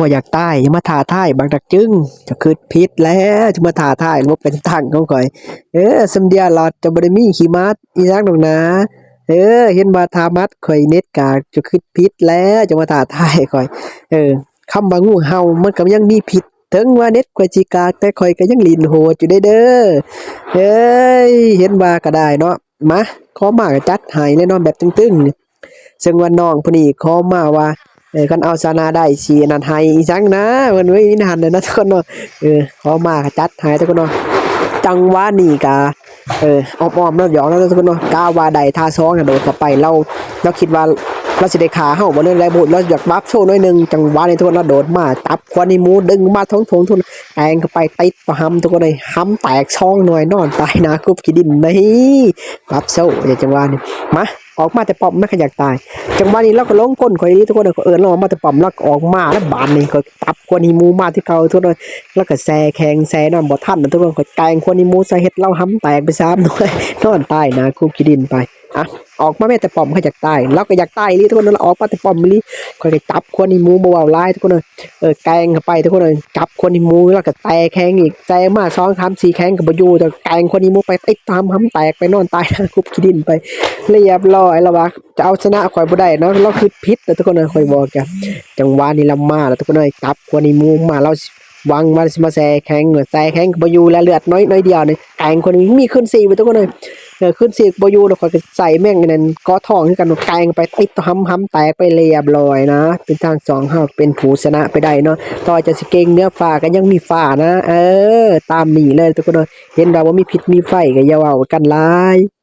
ບໍ່ຢາກຕາຍ ຢ່າມາທ້າທາຍບັກດັກຈຶງ ເຈົ້າຄິດຜິດແລ້ວ ຈະມາທ້າທາຍລົບກັນຕັ້ງຂອງຂ້ອຍ. ເອີ ຊຳເດຍລອດ ເຈົ້າບໍ່ໄດ້ມີຂີ້ໝາດອີ່ຫຍັງດອກນາ. ເອີ ເຫັນວ່າຖ້າມັດຂ້ອຍເນັດກາກ ເຈົ້າຄິດຜິດແລ້ວ ຈະມາທ້າທາຍຂ້ອຍ. ເອີ ຄຳວ່າງູເຫົ່າມັນກໍຍັງມີພິດ ເຖິງວ່າເນັດຂ້ອຍຊິກາກ ແຕ່ຂ້ອຍກໍຍັງຫຼິ້ນໂຫດຢູ່ເດ້ເດີ. ເອີຍ ເຫັນວ່າກໍໄດ້ເນາະ ມາ ຂໍມາກໍຈັດໃຫ້ແຫຼະເນາະ ແບບຕຶງໆ. ເຊິ່ງວ່ານ້ອງຜູ້ນີ້ຂໍມາວ່າ ເອີ ຄັນເອົາຊະນະໄດ້ຊິອັນນັ້ນໃຫ້ອີ່ຫຍັງນະ ເພິ່ນເອີຍ ມີຫັ້ນແຫຼະເນາະທຸກຄົນເນາະ. ເອີ ຂໍມາກໍຈັດໃຫ້ທຸກຄົນເນາະ. ຈັງຫວະນີ້ກະ ເອີ ອ້ອມໆເນາະ ຢອກເນາະທຸກຄົນເນາະ. ກະວ່າໄດ້ທ່າສອງນະ ໂດດເຂົ້າໄປ ລາວ ລາວຄິດວ່າລາວຊິໄດ້ຂ້າເຮົາບໍ່ ຫຼືໃດບໍ່ຮູ້ ລາວຢາກວັບໂຊໜ້ອຍໜຶ່ງ. ຈັງຫວະນີ້ທຸກຄົນເນາະ ໂດດມາ ຕັບຄວັນໃຫ້ໝູ ດຶງມາທາງຖົງທຸກຄົນ ແກງເຂົ້າໄປ ຕິດປະຫຳທຸກຄົນເອີຍ ຫຳແຕກສອງໜ່ວຍ ນອນຕາຍໜ້າຄຸບຂີ້ດິນ. ນີ້ ວັບໂຊ ຈັງຫວະນີ້ ມາ ອອກມາແຕ່ປ້ອມ ມັນກໍຢາກຕາຍ. ຈັງຫວະນີ້ລາວກໍຫຼົງກົນຂ້ອຍອີ່ຫຼີທຸກຄົນເອີຍ ຂ້ອຍເອີ້ນລາວອອກມາແຕ່ປ້ອມ ລາວກໍອອກມາແລ້ວ. ບາດນີ້ຂ້ອຍຕັບຄວັນໃຫ້ໝູມາຄືເກົ່າທຸກຄົນເອີຍ ລາວກໍແຊ່ແຂງແຊ່ນຳບໍ່ທັນນະທຸກຄົນ. ຂ້ອຍແກງຄວັນໃຫ້ໝູໃສ່ ເຮັດລາວຫຳແຕກໄປສາມໜ່ວຍ ນອນຕາຍໜ້າຄຸບຂີ້ດິນໄປ. ອ່ະ ອອກມາແມ້ແຕ່ປ້ອມ ຂ້ອຍຢາກຕາຍ ລາວກໍຢາກຕາຍອີ່ຫຼີທຸກຄົນ ລາວອອກມາແຕ່ປ້ອມອີ່ຫຼີ. ຂ້ອຍກໍຈັບຄວັນໃຫ້ໝູ ບໍ່ເວົ້າຫຼາຍທຸກຄົນເອີຍ ເອີ ແກງເຂົ້າໄປທຸກຄົນເອີຍ. ຈັບຄວັນໃຫ້ໝູ ລາວກໍແຊ່ແຂງອີກ ແຊ່ມາສອງສາມສີ່ແຂງກໍບໍ່ຢູ່ ແຕ່ແກງຄວັນໃຫ້ໝູໄປ ຕິດຕາມຫຳແຕກໄປ ນອນຕາຍໜ້າຄຸບຂີ້ດິນໄປ ລຽບຮ້ອຍ. ລາວວ່າຈະເອົາຊະນະຂ້ອຍບໍ່ໄດ້ເນາະ ລາວຄິດຜິດແລ້ວທຸກຄົນເອີຍ ຂ້ອຍບອກກະ. ຈັງຫວະນີ້ລາວມາແລ້ວທຸກຄົນເອີຍ ຈັບຄວັນໃຫ້ໝູມາ ລາວຫວັງວ່າຊິມາແຊ່ແຂງ ແຊ່ແຂງກໍບໍ່ຢູ່ແລ້ວ ເລືອດໜ້ອຍ ໜ້ອຍດຽວນີ້ ແກງຄວັນໃຫ້ໝູ ມີຄືນສີ່ໄປທຸກຄົນເອີຍ. ເອີ ຄືນສີ່ກໍບໍ່ຢູ່ແລ້ວ ຂ້ອຍກໍໃຊ້ແມ່ງອັນນັ້ນ ເກາະທ້ອງຄືກັນ ແກງໄປ ຕິດຕາມຫຳແຕກໄປ ລຽບຮ້ອຍນະ. ເປັນທາງຊ່ອງເຮົາເປັນຜູ້ຊະນະໄປໄດ້ເນາະ ຕໍ່ຈາກຊິເກັ່ງເໜືອຟ້າກໍຍັງມີຟ້ານະ. ເອີ ຕາມນີ້ເລີຍທຸກຄົນເອີຍ ເຫັນວ່າບໍ່ມີພິດມີໄຟກໍຢ່າເວົ້າກັນຫຼາຍ.